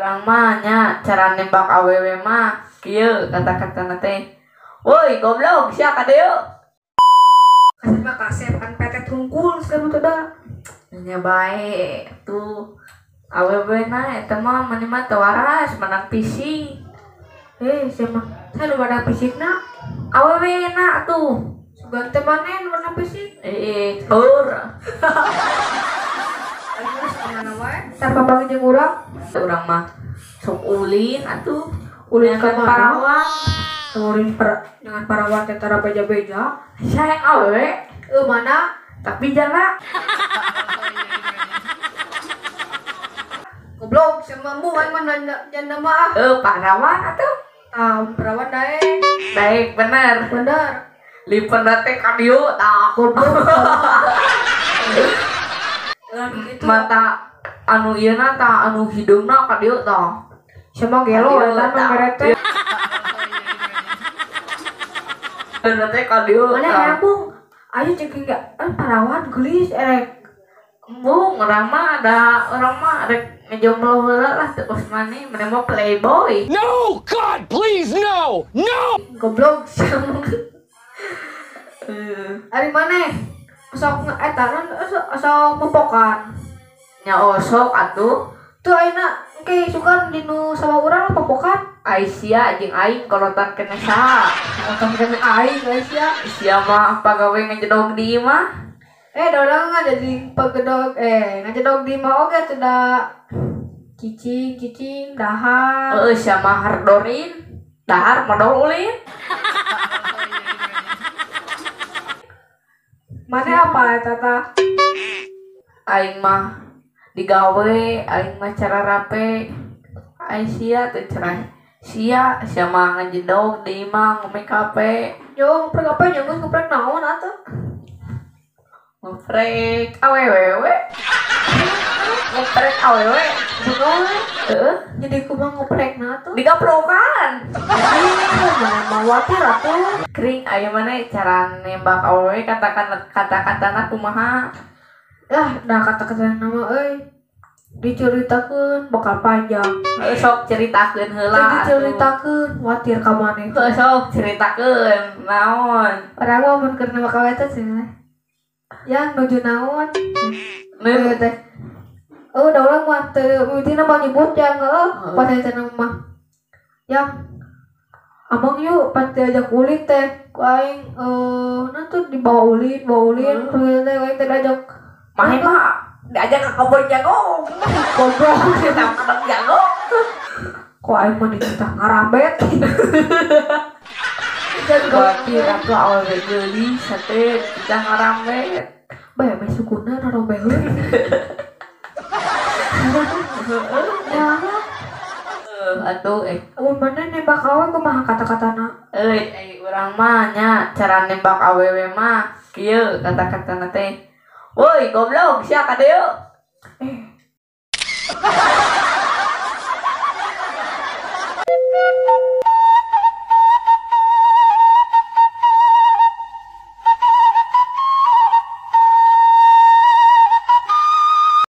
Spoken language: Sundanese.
Urang mah nya cara nembak awewe mah kieu kata-katana teh. Woi, goblok sia ka dieu. Kasep mah kasep kan petet hungkul sekarang tuh dah. Nya bae tuh awewe na eta mah mani mah teu waras menang fisik. Sia mah saya nu menang fisikna. Awewe na tuh. Sugan teh maneh nu menang fisik. Tur. Tanpa panggil jeung urang. Urang mah sok ulin atuh. Ulin ka mana? Parawan. Ulin dengan parawan teh tara beja-beja. Saya awewe. Mana? Tapi jana. Goblok, sama mu aing mah janda mah. Parawan atuh. Tah, parawan daek. Daek bener. Bener. Lipen teh ka dieu tah. Goblok. Mata anu ieu na tah, anu hideungna ka dieu tah. Sia mah gelo eta nu mere teh. Bener teh ka dieu. Mana hayang bung? Ayo cek enggak parawan geulis erek. Embung urang mah ada urang mah rek ngejomblo heula lah teu kos maneh, maneh mah playboy. No God, please no. No. Goblok sia mah. Ari maneh sok eta kan sok popokan. Nya osok atuh. Tuh ayeuna engke sukan dinu sawah urang popokan. Aisyah jeung aing kolotan kene saha? Kolotan kene aing Aisyah. Sia mah pagawe ngejedog di imah. Dorang jadi pagedog ngejedog di imah oge teu da cicing-cicing dahar. Heeh, sia mah hardorin, dahar modol ulin. Mana apa eta tah? Aing mah digawe, aing mah cara rape. Aisyah teh cerah. Sia, sia mah ngejedog di imah nge-make-up. Yo, ngoprek apa nya geus ngoprek naon atuh? Ngoprek awewe. Ngoprek awewe. Heeh, jadi kumaha ngoprekna atuh? Digaplokan. Mana mah watir atuh. Kering aya mana cara nembak awewe kata-katana kumaha? Lah, dah kata-katana mah euy. Diceritakeun bakal panjang. Sok ceritakeun heula. Diceritakeun watir ka maneh. Sok ceritakeun naon? Urang mah mun keur nembak awewe teh cenah. Yang nuju naon? Teh. Oh, da urang mah teu mimitina mah nyebut yang heueuh pas eta mah. Yang amang yuk pas diajak ulin teh ku aing nah tuh dibawa ulin, bawa ulin teh aing teh diajak main mah diajak ke kebun jagung. Goblok, kita kebun jagung. Kok aing mah dititah ngarambet. Watir atuh awewe geulis teh dititah ngarambet. Bae meh sukuna narombeheun. Ya. Atuh Amun maneh nembak awewe kumaha kata-katana? Euy, urang mah nya cara nembak awewe mah kieu kata-katana teh. Woi, goblok sia ka dieu.